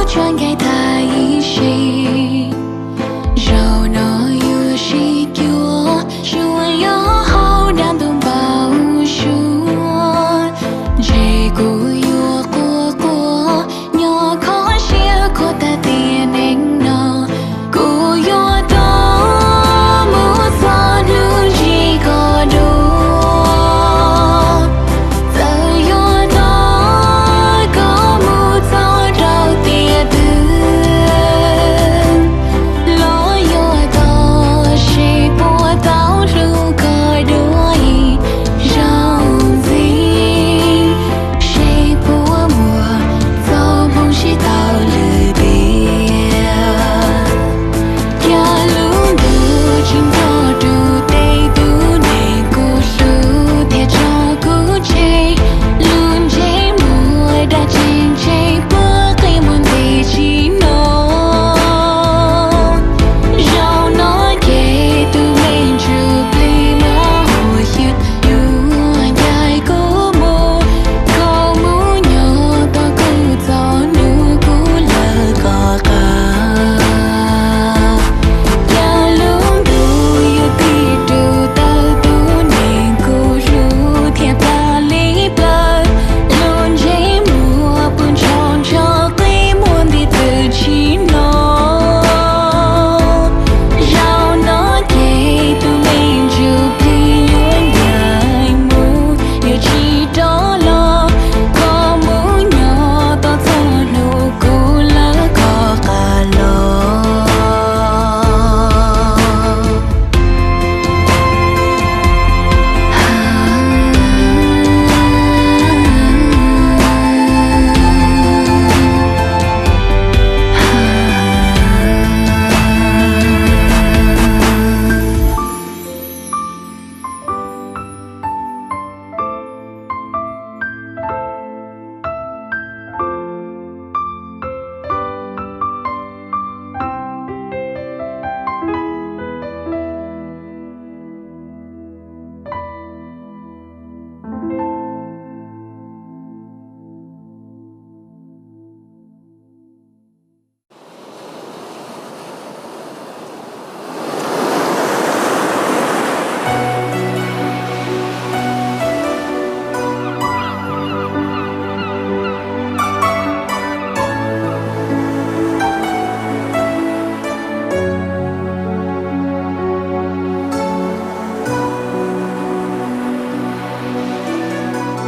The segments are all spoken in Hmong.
Tso nkauj tag ib sim, zaum no yuav sib cuag, suav yuav haus dab ntub npau suav, ntshe kuv yuav quaj quaj, nyob kho siab khuav tag tiam neej no. Kuv yuav tau mus txog hnub ntsib koj dua, txawm yuav tau koj mus txog rau tiam twg los yuav tau, seb puas tau hlub koj dua ib zaug ntxiv, seb puas muaj txoj hmoo sib tau lwm tiam. Cas lub ntuj tsis nco rau tej tug neeg kuv hlub thiab tso kuv tseg, lub ntsej muag dab tsi ntshe puas qi muag nti tsis hnov. Zaum no ces tus me ntsuj plig mas huv xyuas, yuav ncaim kuv mus, koj mus nyob tos kuv txog hnub kuv lawv koj qab. Cas lub ntuj yuav tig rau tawm tus neeg kuv hlub thiab tas li plaws, lub ntsej muag puas ntshaus ntsho qi muag nti txwm tsis hnov. Zaum no ces tus me ntsuj plig yuav ncaim mus, yuav tsis rov los, koj mus nyob tos txog hnub kuv lawv koj qab los.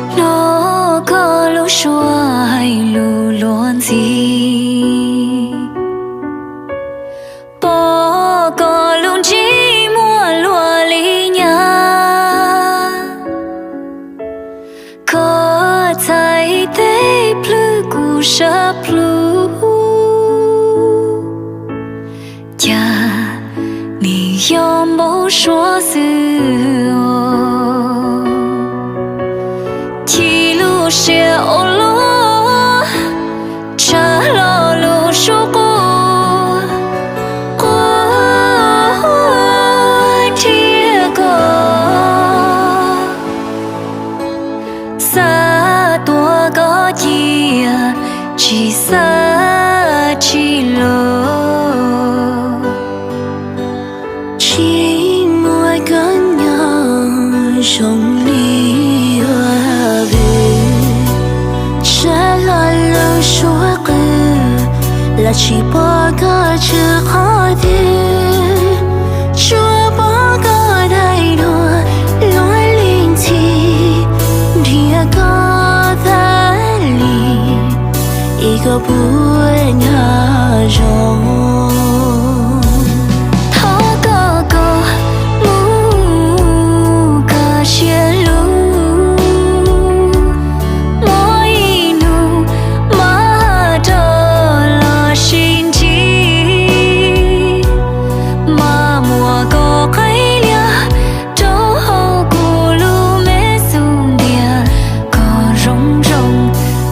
Hnov koj lub suab hais lus luag ntxhi, pom koj lub ntsej muag luag li nyab, koj txhais tes plhws kuv sab plhu. Cas nim yog npau suav xwb os, chim lub siab ua luaj, tshaj lo lub suab quaj, quaj thiab koj. Xav tuav koj cia, tsis xav tsis los. Tsis muaj koj nyob zoo li ua vwm, tshaj lo lub suab qw, los tsis pom koj tsw qhov twg, tsuas pom koj daim duab luag li ntxhi, nrhiav koj tas li, es koj puas nyob zoo. Thov koj koj mus kaj siab lug, muaj ib hnub mam rov los sib ntsib, mas muab koj qhib lias rau hauv kuv lub me xub ntiag, kom zoo zoo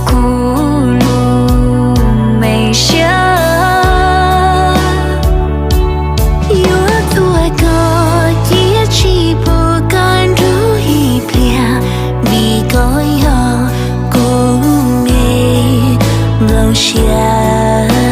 kuv lub me siab. Yuav tuav koj cia tsis pub koj nrug ib pliag, vim koj yog kuv me nplooj siab.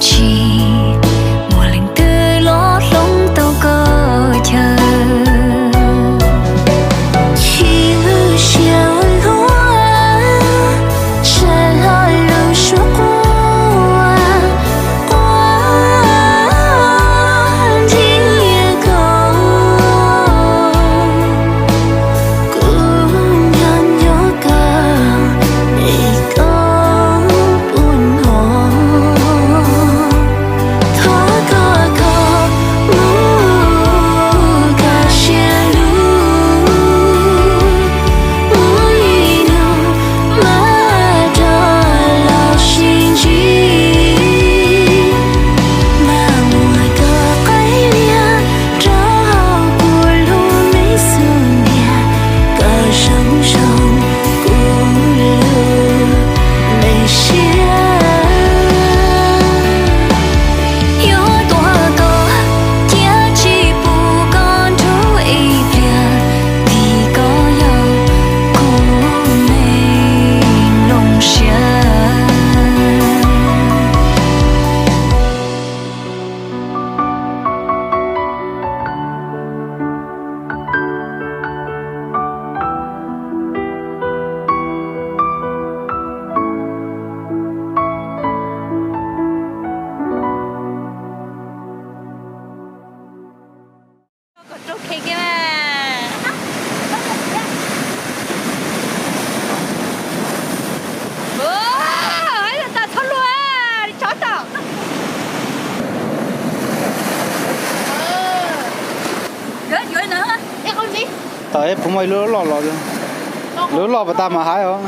Tsis muaj leej twg los hloov tau koj chaw. Tsis lwj siab ua luaj, tshaj hlo lub suab quaj, quaj nrhiav koj. Kuv nco nco koj es koj puas hnov. Thov koj kom mus kaj siab lug, muaj ib hnub mam rov los sib ntsib. Mam muab koj qaij lias rau hauv kuv lub me xub ntiag, kom zoo zoo kuv lub me siab. Yuav tua koj cia tsis pub koj nrug ib pliag, vim koj yog kuv me nplooj siab. Tau, puas muaj ib lub loj los, lub loj pas tas mas hais os.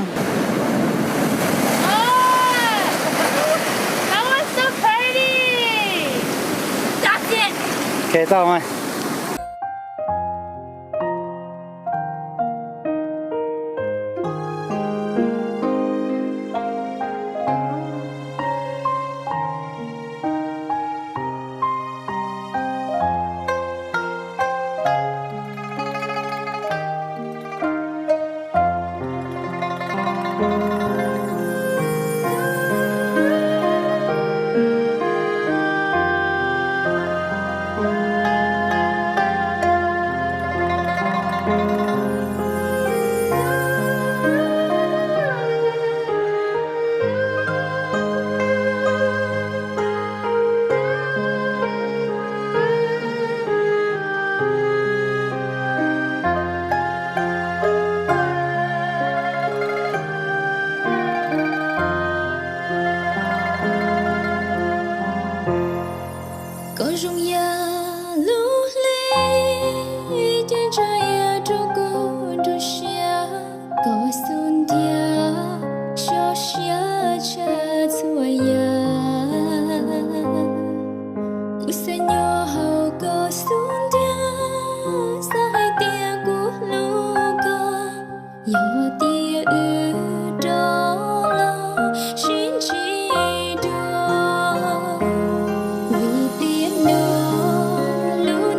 Ok, tau mas. Koj zoo yam lub hleb, ces ntsa yam rau koj nrog siab. Koj xub ntiag so siab tshaj txhua yam. Kuv xav nyob hauv koj xub ntiag, xav hais tias kuv hlub koj. Yog tias wb rov los sib ntsib dua, vim tias hnub lub